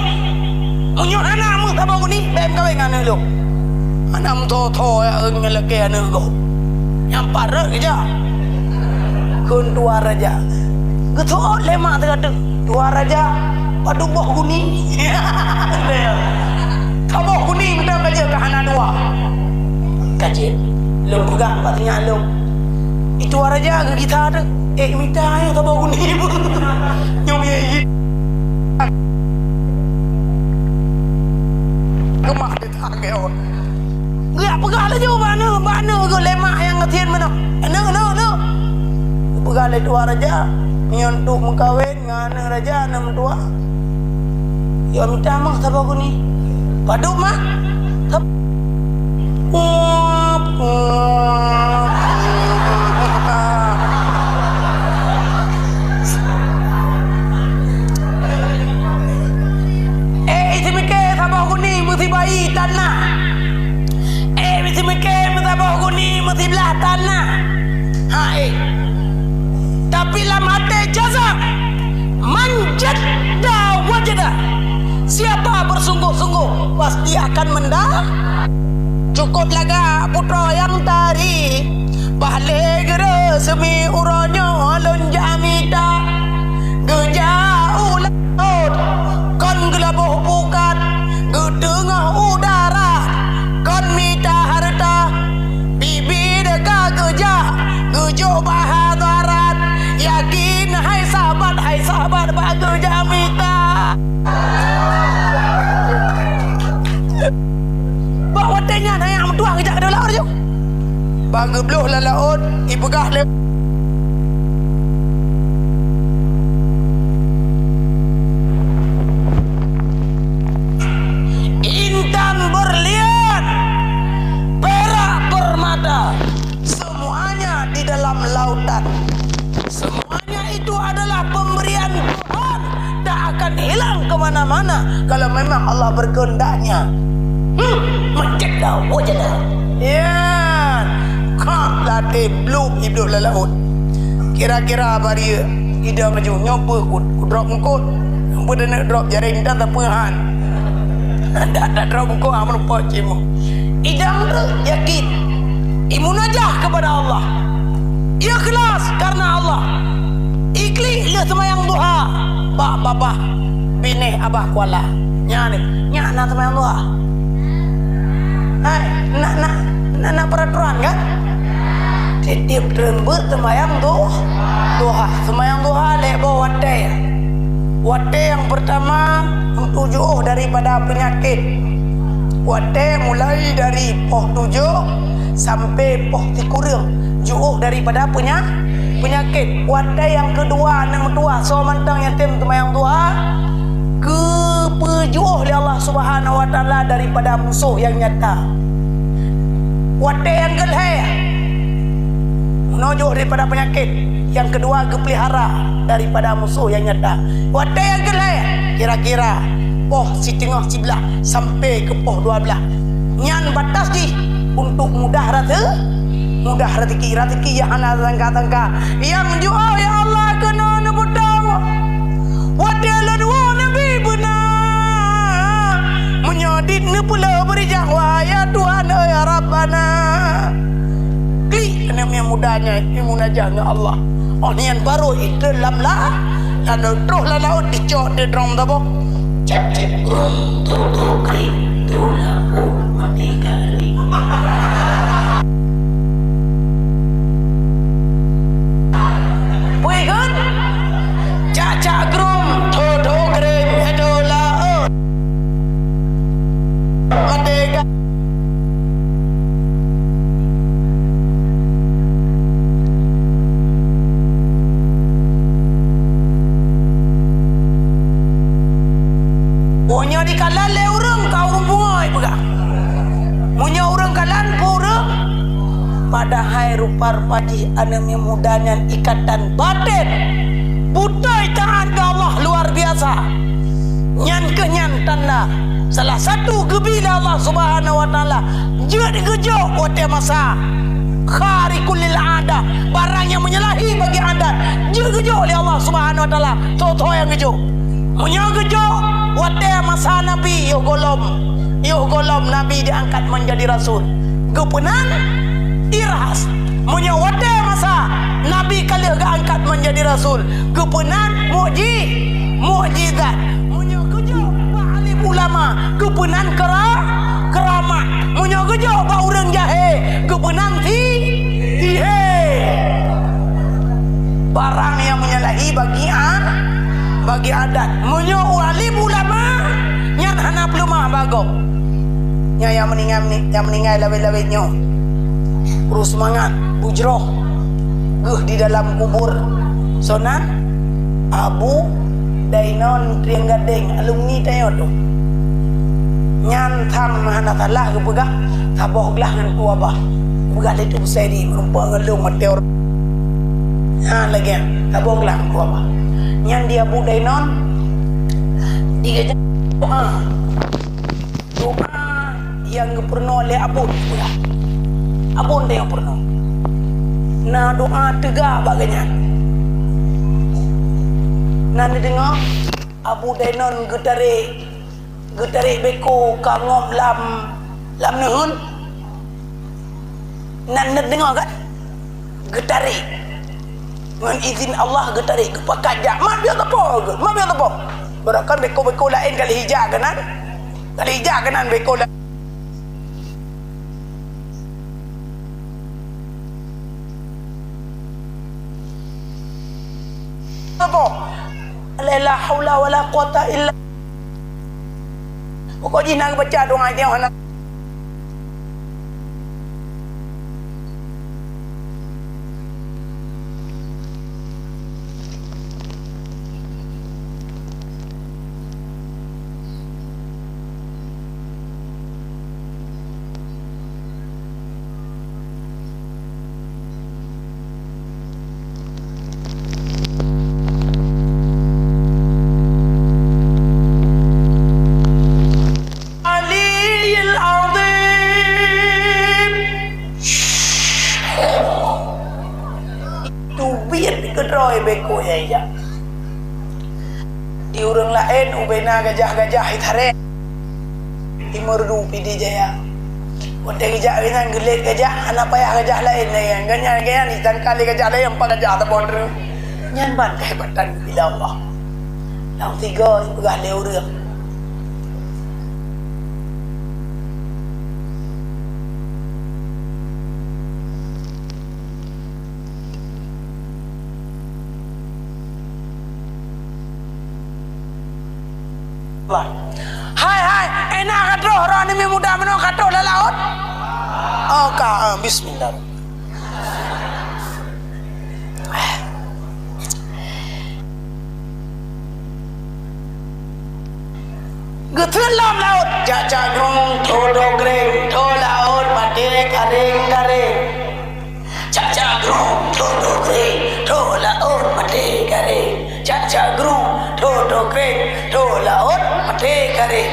Meunyoe hana meuh saboh guni, bèk meukawen ngon aneuk lôn." Hana meuthô-thô ya ngon lakée aneuk gob. Nyang parot keujak. Kheun tuan raja. Geuseuôt lé mak teuka teuk. "Tuan raja, padum boh guni?" "Saboh guni mantong ka jeuet, ka hana dua." "Ka jeuet, lôn peugah bak sinyak lôn." Itu raja geugisa teuk. "Ék mita nyoe saboh guni." Nyoe ye. Keumah Geujak peugah laju bak aneuk, bak aneuk geuh lé mak nyang gasien meunoe. "Aneuk, aneuk, aneuk!" Geupeugah lé tuan raja, "Nyoe untuk meukawen ngon aneuk raja, aneuk meutuah. Ya mita meuh saboh guni." "Padum, mak?" Sab-, Eh, isi miké saboh guni meusibayi tan na. Eh, isi miké meusaboh guni meusiblah tan na. Ha, eh. Tapi lam até jazam, "Man jadda wajada." Siapa bersungguh-sungguh, pasti akan menda-, Cukôp lagak putroe nyang tari, bah lé geureuseumi uroe nyoe lôn jak mita. Geujak u laôt, kon geulaboh pukat, geuteungoh u darat, kon mita hareuta. Bibi deuka geujak, geujok bak hadarat. Yakin hai sahabat, hai sahabat, bah geujak mita. Bak watèe nyan, hai aneuk meutuah geujak keudéh laôt laju. Bak geubloh lam laôt, ipeugah lé, "Intan berlian, perak permata, semuanya di dalam lautan. Semuanya itu adalah pemberian Tuhan, tak akan hilang ke mana-mana kalau memang Allah berkehendak-Nya." Hmm, man jadda wajada. Ya, ka latèe blub iblub lam laôt. Kira-kira bari idong laju, "Nyoe peue ku, ku drop eungkôt?" Peue taneuk drop, jaréng tan sapeue han. Dak, dak drop eungkôt, ah, meureumpok cit meuh. Idong tu yakin. Imunajah kepada Allah. Ikhlas karena Allah. Iklik lheueh seumayang duha bak babah binéh Abah Kuala. Nyan, nyan na seumayang duha. Hai, na, na, na, na peraturan kan? Tiep-tiep treun beuet seumayang du-, duha. Seumayang duha lhèe boh watèe. Watèe nyang peurtama untuk jiôh daripada peunyakét. Watèe mulai dari poh tujoh sampai poh sikureueng jiôh daripada peunya-, peunyakét. Watèe nyang keudua aneuk meutuah soe mantong nyang tem seumayang duha, geupeujiôh lé Allah Subhanahu wa Taala daripada musoh nyang nyata. Watèe nyang keulhèe, meunoe jiôh daripada peunyakét, nyang keudua geupeulihara daripada musoh nyang nyata. Watèe nyang keulhèe, kira-kira poh siteungoh siblaih sampai keu poh dua blaih. Nyan batas jih untuk mudah rase-, mudah raseuki, raseuki nyang hana sangka-sangka. Nyang jiôh, ya Allah, keunoe neupeutong. Watèe lôn woe Nabi beuna. Meunyoe dit neupeuleueh beurijang, wahai ya Tuhan, ya Rabbana. Klik aneuk miet muda nyan, imunajah ngon Allah. Oh nyan barô itrön lam la-, lalu troh lam laôt dicok di drum saboh. Cek, cek, grum, tu, tu, krik, tu, la, u, mati, kari. Peue ikheun? Cak, cak, grum, tho, tho, kring, eh, tho, la, e. Merdeka. Meunyoe dikalon lé ureueng ka ureueng bungöng peugah. Meunyoe ureueng kalon peue ureueng, padahai rupa-rupa jih aneuk miet muda nyan ikatan baten. Beutôi taat keu Allah luar biasa. Nyan keuh nyan tanda salah satu geubi lé Allah Subhanahu wa Taala jeuet geujok watèe masa kharikul lil adah, barang nyang menyalahi bagi adat jeuet geujok lé Allah Subhanahu wa Taala. Soe-soe nyang geujok? Meunyoe geujok watèe masa Nabi yoh gohlom, yoh gohlom Nabi diangkat menjadi rasul, geupeunan iras. Meunyoe watèe masa Nabi ka lheueh geuangkat menjadi rasul, geupeunan mukji-, mukjizat. Meunyoe geujok bak alim ulama, geupeunan kera-, keramat. Meunyoe geujok bak ureueng jahé, geupeunan si-, sihé. Barang nyang menyalahi bagi a-, bagi adat. Meunyoe alim ulama, nyan hana peuleumah bak gob. Nyan nyang meuninggai, nyang meuninggai lawét-lawét nyoe. Beuseumangat, beujroh geuh di dalam kubur. Soe nan? Abu Dainon Trienggadeng, alumni tanyoe teuh. Nyan sang hana salah geupeugah, saboh glah ngon Teungku Abah. Geupeugah lé Teungku Saidi, meurumpok ngon lôn maté ureueng. Nyan lagèe nyan, saboh glah ngon Teungku Abah. Nyan di Abu Dainon, di geujak doa. Doa nyang geupeurunoe lé Abon, abon nyang peurunoe. Na doa teuga bak geuhnyan. Na neudeungoe Abu Dainon geutarek, geutarek beko ka ngop lam, lam neuheun. Na neudeungoe kan? Geutarek. Ngon izin Allah geutarek, geupakat jak. Mat piôh teupô, mat piôh teupô. Beurangkat beko-beko laén ka lheueh jak keunan. Ka lheueh jak keunan beko laén. Teupô. La haula wala quwata illa. Pokok jih na geubaca doa nyoe hana. Aliyil Azim. Teubiet keudroe beko nyang ijak. Di ureueng laén ubena gajah-gajah itarek. Di Meureudu Pidie Jaya. Watèe geujak geuhnyan geulét gajah, hana payah gajah laén lagèe nyan. Gobnyan, gobnyan jitangka lé gajah laén, empat gajah saboh treuk. Nyan ban kehebatan bila Allah. Nyang tiga jipeugah lé ureueng. Hai, hai, ena ka troh, roh aneuk miet muda meunoe ka troh lam laôt? Oh, ka, ah, bismillah. Geutrön lam laôt, cak-cak grong, tho-tho greng, tho laôt, maté kareng-kareng. Cak-cak grong, tho-tho greng, tho laôt, maté kareng. Cak-cak grong, tho-tho greng, tho laôt, maté kareng.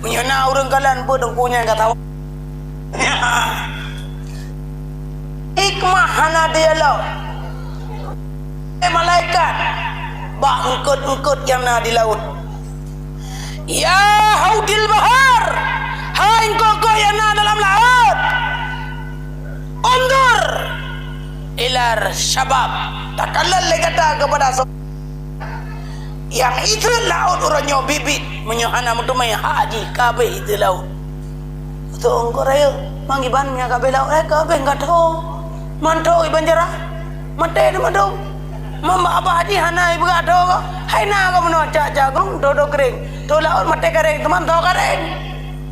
Meunyoe na ureueng kalon beuet teungku nyan ka tawa. Hikmah hana di laôt. Eh, malaikat bak eungkôt-eungkôt nyang na di laôt. Ya haudil bahar, hai eungkôt-eungkôt nyang na dalam laôt. Undur ilar syabab, takalon lé gata keupada so-, nyang iseut laôt uroe nyoe biet-biet, meunyoe hana meuteumé hak jih ka abéh iseut laôt. Beutôi, eungkôt rayeuk, mangiban meunyoe ka abéh laôt, eh, ka abéh, ka tho. Man tho iban jarah, maté teuma dong. Mamba abah jih hana ipeugah tho kah? Hai na ka bunoe cak-cak grung, tho-tho keuréng. Tho laôt maté keuréng, teuma tho keuréng.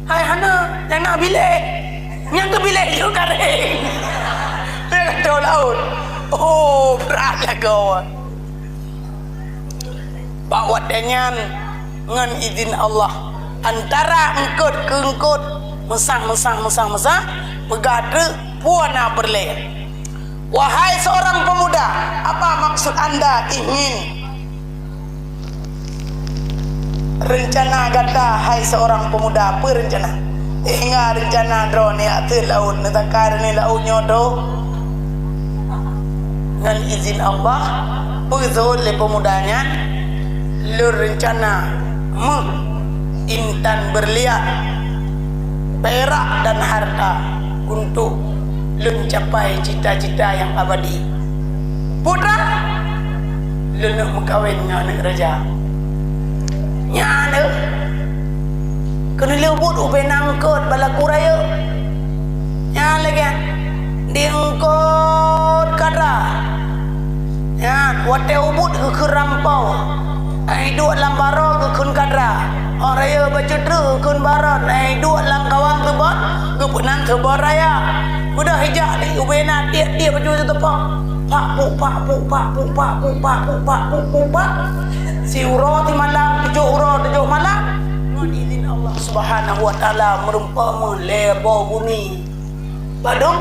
Hai hana, nyang na biléh. Nyang keu biléh jeuet keuréng. Nyang tho laôt. Oh, brat lagoe. Bak watée nyan, ngon idhin Allah, antara eungkôt keu eungkôt, meusah, meusah, meusah, meusah, peugah treuk peue na peureulée. Wahai seorang pemuda, apa maksud anda ingin rencana gata, hai seorang pemuda, peue rencana? Hingga rencana droeneuh jak teuk laôt, neusaka droeneuh laôt nyoe tho. Ngon izin Allah, peugah lé pemuda nyan, lôn rencana méuh intan berlian, perak dan harta untuk lôn capai cita-cita nyang abadi. Putra, lôn neuk meukawen ngon aneuëk raja. Nyan deuh, keuneulheueh buet ubé na eungkôt bak laku rayeuk. Nyan lagée di eungkôt kadra. Nyan watée ubit geukheun rampo, ai duek lam baroe geukheun kadra. Óh rayeuk bacut treuk geukheun baron, ai duek lam kawan seubon geupeunan seubon raya. Beudôh ijak di ubé na tiek-tiek bacut teupok. Pak puk, pak puk, pak puk, pak puk, pak puk, pak puk, puk, pak. Siuroe simalam, tujoh uroe tujoh malam. Ngon izin Allah Subhanahu wa Taala, meurumpok meuh lhée boh guni. Badong?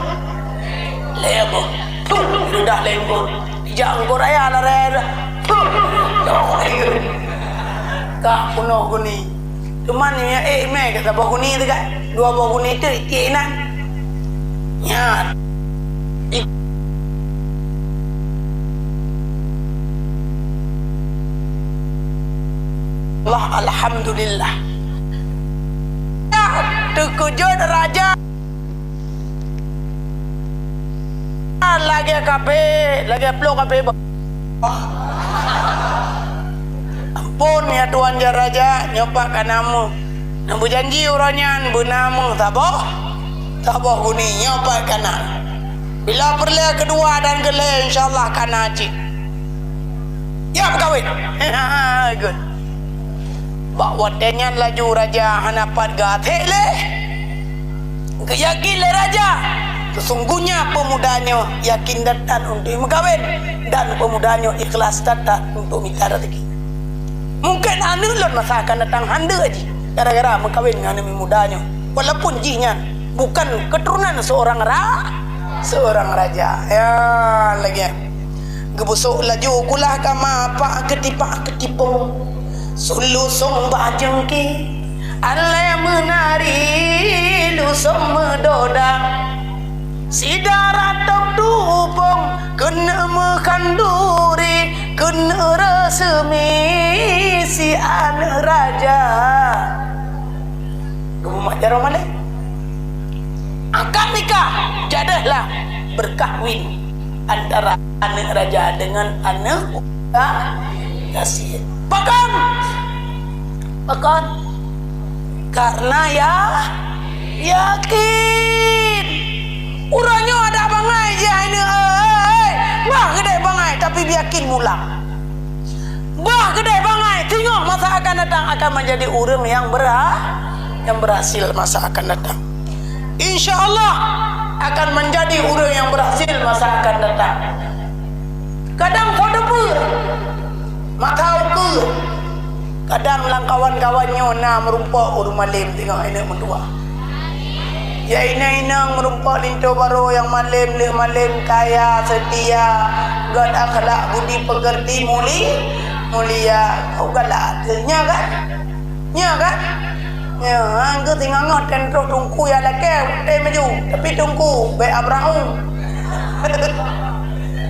Lhée boh. Puh, udah lhée boh. Ijak eungkôt raya larée dah. Puh. Ka peunoh guni. Cuman nyoe, eh, mé ka saboh guni teuh, kan? Dua boh guni teuh, tiek inan. Nyan. Allah, alhamdulillah. Teukeujot raja. Lagée kafé, lagée ploh kafé ba-, ampôn, ya Tuan, ya Raja, nyoe pat ka na méuh. Neubeujanji uroe nyan beuna méuh saboh, saboh guni, nyoe pat ka na. Bila peureulée keudua dan keulhée, insya Allah ka na cit. Ya, meukawen. Good. Bak watée nyan laju raja hana pat geuasék lé. Geuyakin lé raja, sesungguhnya pemuda nyoe yakin dan taat untuk meukawen, dan pemuda nyoe ikhlas dan taat untuk mita rezeki. Mungkin aneuëk lôn masa akan datang handeuek jih gara-gara meukawen ngon aneuëk muda nyoe, walaupun jih nyan bukan keturunan seorang ra-, seorang raja. Ya, lagée. Geubusok laju kulah kama pak keutipak keutipong. Sulu song bajengki, alai meunari lusong meudoda. Sida ratong tupong, keuneuk meukhanduri, keuneuk reuseumi si aneuëk raja. Geumumat jaroe malée. Akad nikah, jadahlah berkahwin antara aneuëk raja dengan aneuëk gasien. Pakon? Pakon? Karena ya, yakin. Uroe nyoe adak bangai jih hai nyoe, eh, eh, eh. Bah keudeh bangai, tapi yakin mulang. Bah keudeh bangai, teungoh masa akan datang akan menjadi ureuëng nyang berha-, nyang berhasil masa akan datang. Insya Allah akan menjadi ureuëng nyang berhasil masa akan datang. Kadang po teupeue, mata ukeue. Kadang lam kawan-kawan nyoe na meurumpok ureuëng malem teungoh inong meutuah. Ya inong-inong meurumpok linto barô nyang malem, lheueh malem kaya, seutia, gét akhlak, budi pekerti, muli-, mulia. Kau galak teuh, nya kan? Nya kan? Ya, hang keu singoh-ngoh teuntôk teungku ya lakée, utai maju. Tapi teungku, bék abrahung.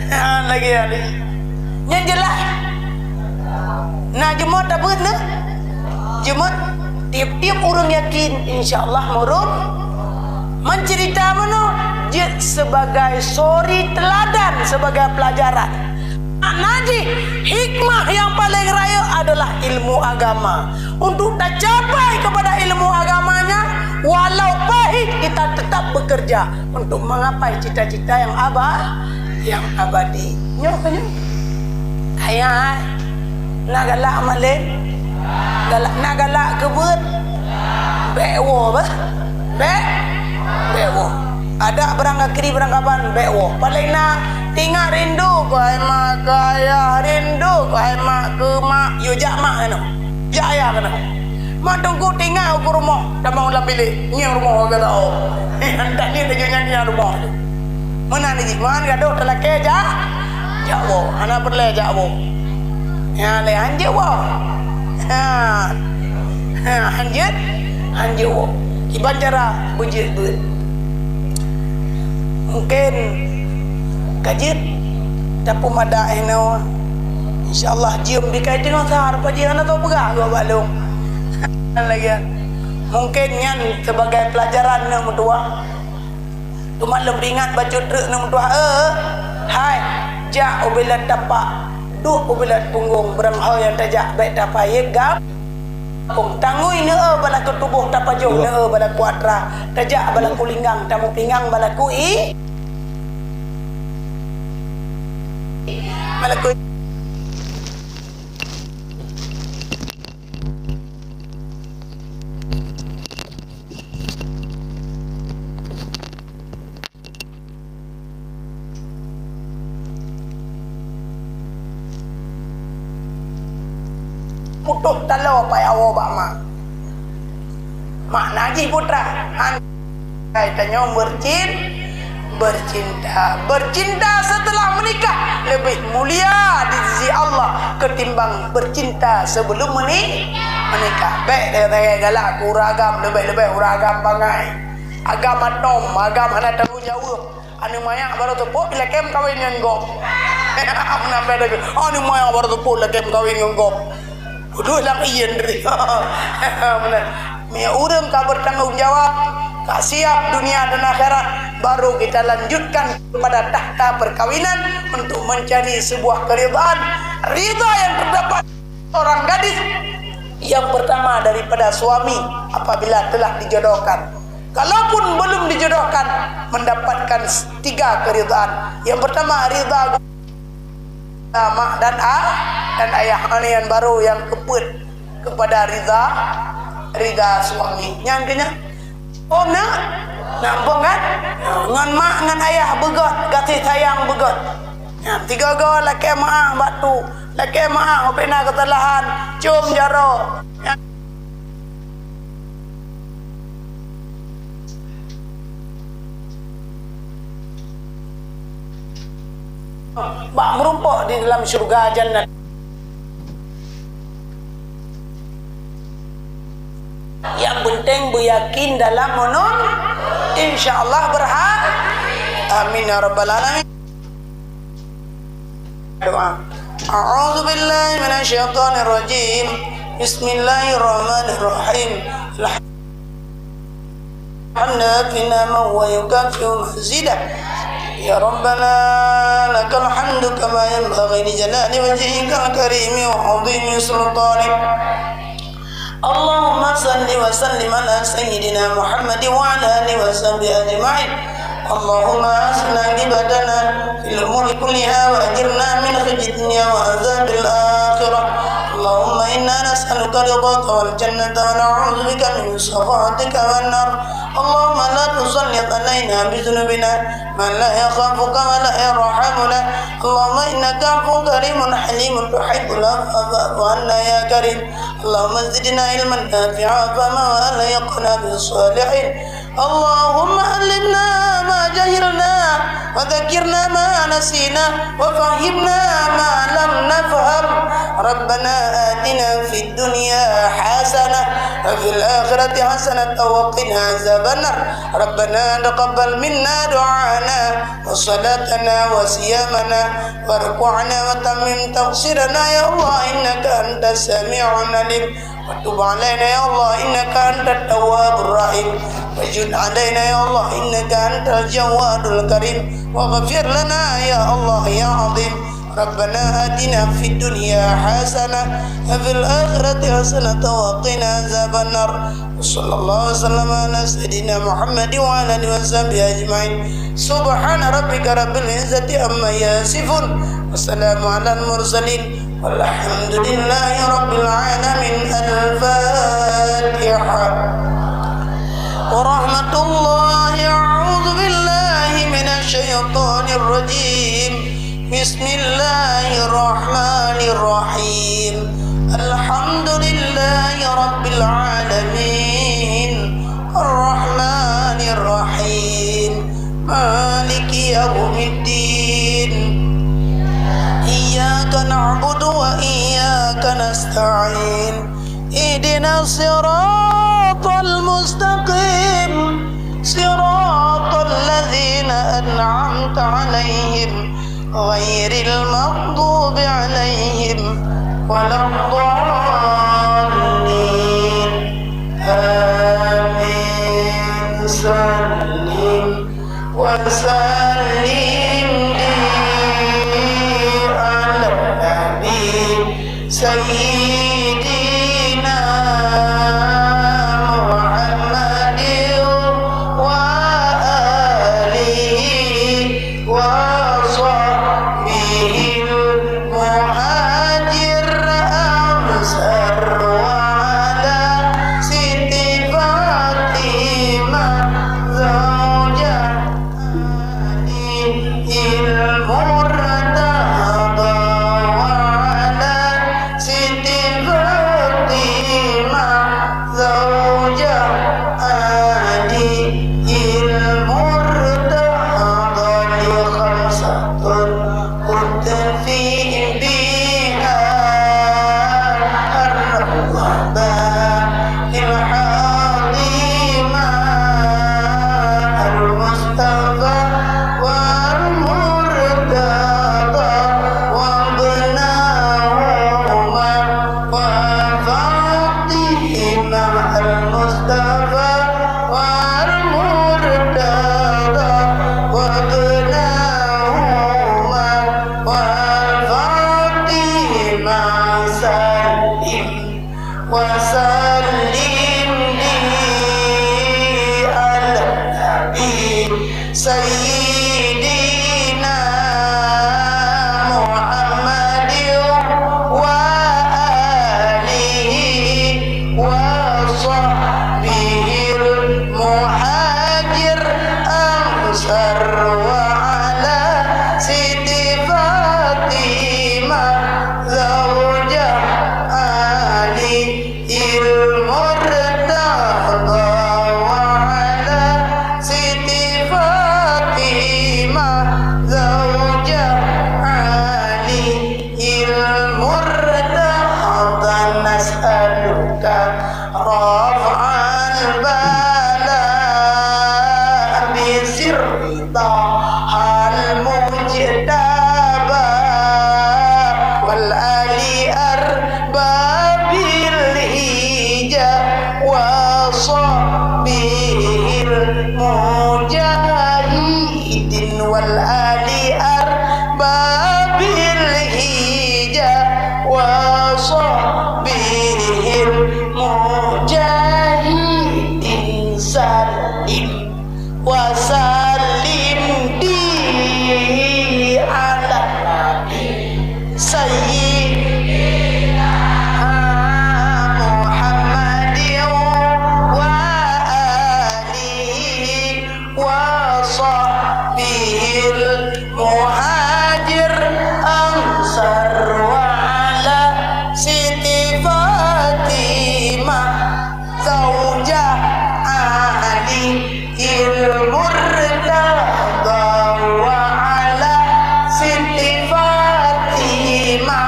Ha, lagi ada. Nyan jeulaih. Na jeuet tabeuet na? Jeuet. Tiep-tiep ureuëng yakin, insya Allah meurup. Mencerita mana? Jeuet sebagai suri teladan, sebagai pelajaran. Makna jih, hikmah yang paling raya adalah ilmu agama. Untuk tacapai kepada ilmu agamanya, walau pahit, kita tetap bekerja untuk menggapai cita-cita yang aba-, yang abadi. Nyoe keuh nyoe. Ayah, na galak malem? Galak, na galak keubeut? Bék woe bah. Bék? Bék woe. Adak barang kakri barang kaban bék woe. Paléng na tingat rindu keu hai mak keu ayah, rindu keu hai mak keu mak. Yue jak mak keunoe. Jak ayah keunoe. Mak teungku tingat ukeue rumoh, tamong lam bilék. Ngieng rumoh ka tau. Handak ni laju nyan ngieng rumoh. Meunan jih, meunan gadoh talakée jak, jak woe. Hana peureulée jak woe. Ya, lé hanjeuet woe. Ha. Ha, hanjeuet, hanjeuet woe. Kiban cara beujeuet beuet. Mungkin ka jeuet tapeumada inoe. Insya Allah jeuem dikai teungoh sahar paji hana tau peugah geuh bak lôn. Lagi. Mungkin nyan sebagai pelajaran neuh meutuwah. Teuma lôn peuingat bacut treuk neuh meutuwah, eh, hai, jak ubé lôn tapak, duek ubé lôn punggong, beurangho nyang tajak bék tapayek gampông. Tangui neuh balaku tuboh tapajoh, neuh balaku atra, tajak balaku linggang, tamu pinggang balaku i-, balaku Putôh taloe pai awoe bak ma. Makna jih putra, han-, hai tanyoe meurcin-, bercinta. Bercinta setelah menikah lebih mulia di sisi Allah ketimbang bercinta sebelum meni-, menikah. Bék lagée galak keu ureuëng agam, leubeh-leubeh ureuëng agam bangai. Agam atom, agam hana tanggong jaweueb. Aneuk manyak baru teupok, lakée meukawen ngon gob. Meunan beda ke. Aneuk manyak baru teupok, lakée meukawen ngon gob. Udeuh lam ién tadi. Meunan. Meunyoe ureuëng ka bertanggung jawab, ka siap dunia dan akhirat, baru kita lanjutkan kepada takhta perkawinan untuk mencari sebuah keridhaan. Ridha yang terdapat seorang gadis yang pertama daripada suami apabila telah dijodohkan. Kalaupun belum dijodohkan, mendapatkan tiga keridhaan. Yang pertama, ridha mak dan a-, dan ayah. Nyan baru nyang keupeuet kepada ridha, ridha suami. Nyan keuh nyan. Oh, na? Nampak kan? Ngon mak, ngon ayah beugét, gaséh sayang beugét. Nyan, tiga-tiga lakée meuáh bak tu, lakée meuáh ubé na keusalahan, com jaroe. Nyan. Bak meurumpok di dalam syurga jannah. Yang penting beuyakin dalam meunun, insya Allah berha-, amin ya rabbal alamin. Doa. A'udzubillahi minasyaitonirrajim. Bismillahirrahmanirrahim. Alhamdulillah. حمدا يوافي نعمه ويكافئ مزيده. يا ربنا لك الحمد كما ينبغي لجلال وجهك الكريم وعظيم سلطانك. اللهم صل وسلم على سيدنا محمد وعلى آله وصحبه أجمعين. اللهم أحسن عاقبتنا في الأمور كلها وأجرنا من خزي الدنيا وعذاب الآخرة. اللهم إنا نسألك رضاك والجنة ونعوذ بك من سخطك والنار. اللهم لا تسلط علينا بذنوبنا من لا يخافك ولا يرحمنا. اللهم إنك عفو كريم حليم تحب العفو فاعف عنا يا كريم. اللهم زدنا علما نافعا وفهما وألحقنا بالصالحين. اللهم علمنا ما جهلنا وذكرنا ما نسينا وفهمنا ما لم نفهم. ربنا آتنا في الدنيا حسنة وفي الآخرة حسنة وقنا عذاب النار. ربنا تقبل منا دعاءنا وصلاتنا وصيامنا وركوعنا وتمم تقصيرنا يا الله إنك أنت السميع العليم. وتب علينا يا الله إنك أنت التواب الرحيم. وجد علينا يا الله إنك أنت الجواد الكريم. واغفر لنا يا الله يا عظيم. ربنا آتنا في الدنيا حسنة وفي الآخرة حسنة وقنا عذاب النار. وصلى الله وسلم على سيدنا محمد وعلى آله وصحبه أجمعين. سبحان ربك رب العزة عما يصفون. وسلام على المرسلين. والحمد لله رب العالمين. الفاتحة. ورحمة الله. أعوذ بالله من الشيطان الرجيم. بسم الله الرحمن الرحيم. الحمد لله رب العالمين. الرحمن الرحيم. مالك يوم الدين. إياك نعبد وإياك نستعين. اهدنا الصراط المستقيم. صراط الذين أنعمت عليهم غير المغضوب عليهم ولا الضالين. آمين. صل وسلم على النبي سيدنا محمد وآله وصحبه المهاجر أمسر وعلى ست فاطمة زوجها المرتضى وعلى ست فاطمة زوجها علي المرتضى خمسة أطفي بها الرحمة العظيمة المصطفى والمرتضى وابناهما وفاطمة المصطفى والمرتضى وابناهما وفاطمة سلم وسلم لي على النبي سيدنا محمد وآله وصحبه المهاجر أمسر وعلى ست فاطمة زوجها علي المرتضى وعلى ست فاطمة زوجها علي المرتضى نسألك رفع البلاء بسر طه المجتبى والآل أرباب الهجا وصحبه المجاهدين والآل أرباب الهجا وصحبه المجاهدين سلم وسلم دي على النبي سيدنا محمد وآله وصحبه المهاجر أمسر وعلى ست فاطمة زوجها علي المرتضى وعلى ست فاطمة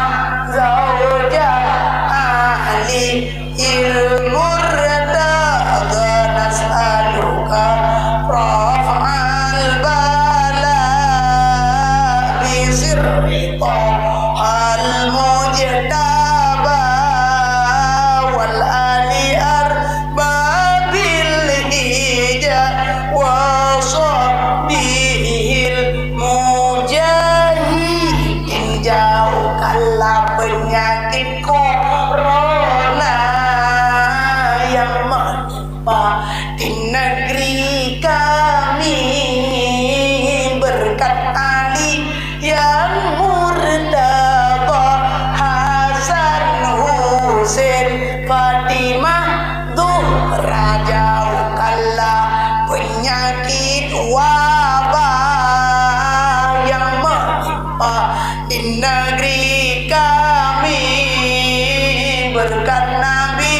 Kala peunyakét corona nyang meutimpa di negeri kami, beureukat Ali nyang murtadha, Hasan, Husen, Fatimah, Zuhra, jauhkanlah peunyakét wabah nyang meutimpa di negeri kami, beureukat Nabi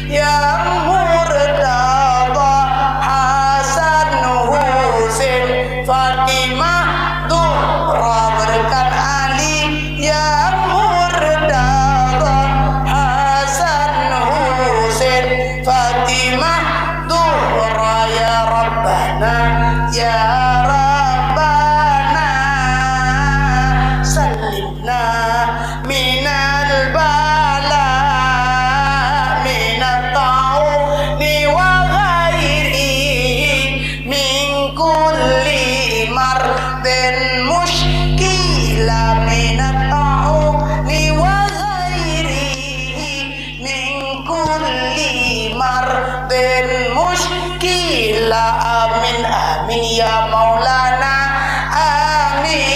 nyang murtadha, Hasan, Husen, Fatimah, Zuhra, beureukat Ali nyang murtadha, Hasan, Husen, Fatimah, Zuhra, ya Rabbana, ya Rabbana, salimna minal bala, minat ta'uni wa ghairihi, min kulli mardin musykilah, minat ta'uni wa ghairihi, min kulli mardin musykilah. Amin, amin, ya Maulana. Amin.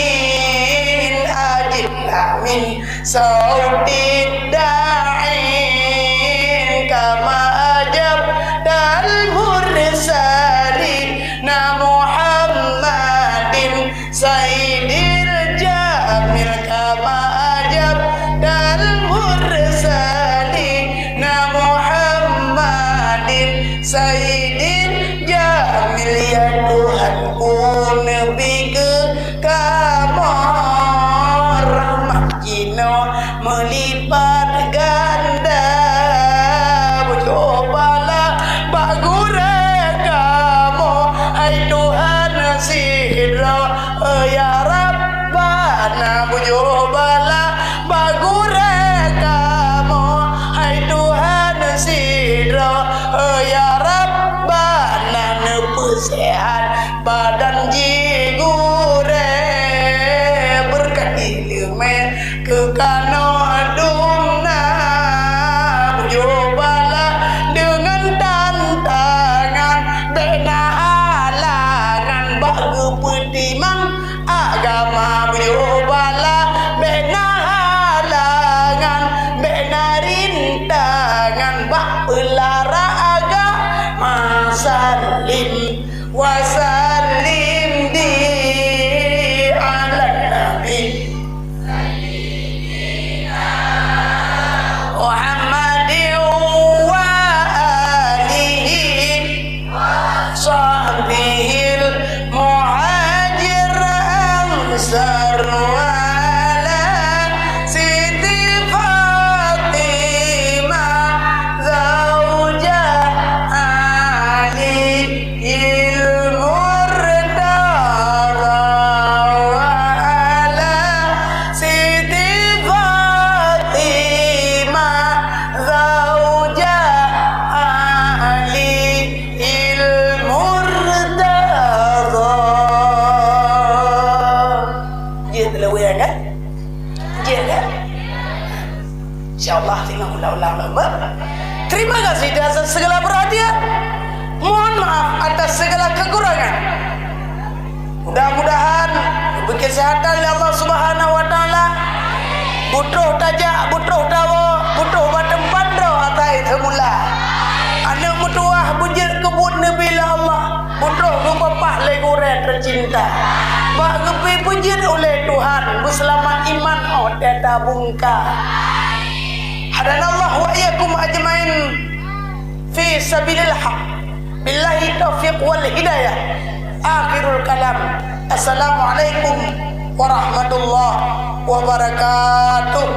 Ajibna min sautid da'in kama ajabtal mursalina Muhammadin Sayyidil Jamil kama ajabtal mursalina Muhammadin Sayyidil Jamil. Ya Tuhanku, neubi keu kamoe rahmat jinoe meulipat ganda. Bujoe bala bak gurée kamoe, hai Tuhan sidroe. Oh ya Rabbana, bujoe bala bak gurée kamoe, hai Tuhan sidroe. Oh ya Rabbana, neupeuseuhat badan jih gurée, beureukat ileumé keu kanoe dum na. Bujoe bala deungon tantangan, bék na halangan bak geupeutimang agama. Bujoe bala bék na halangan, bék na rintangan bak peulara agama. Salim wa sallim di ala nabi Muhammadin wa alihi wa sahbihil muhajir ansar wa ala Siti Fatimah zaujah Ali il Murtada wa ala Siti Fatimah zaujah Ali il Murtada. Jeuet lewat kan? Jeuet kan? Insya Allah, tengok ulang-ulang lama. Terima kasih di atas segala perhatian. Mohon maaf atas segala kekurangan. Mudah-mudahan diberi kesehatan oleh Allah Subhanahu wa Taala. Butroh tajak, butroh tawoe, butroh bak teumpat droe asai seumula. Aneuk meutuwah beujeuet keu buet neubi lé Allah. Butroh geupeupah lé gurée teucinta. Bak geupeubeujeuet ulée Tuhan, beuseulamat iman óh teutabungka. Hadanallahu wa iyyakum ajmain fi sabilil haq. Billahi taufiq wal hidayah. Akhirul kalam. Assalamualaikum warahmatullahi wabarakatuh.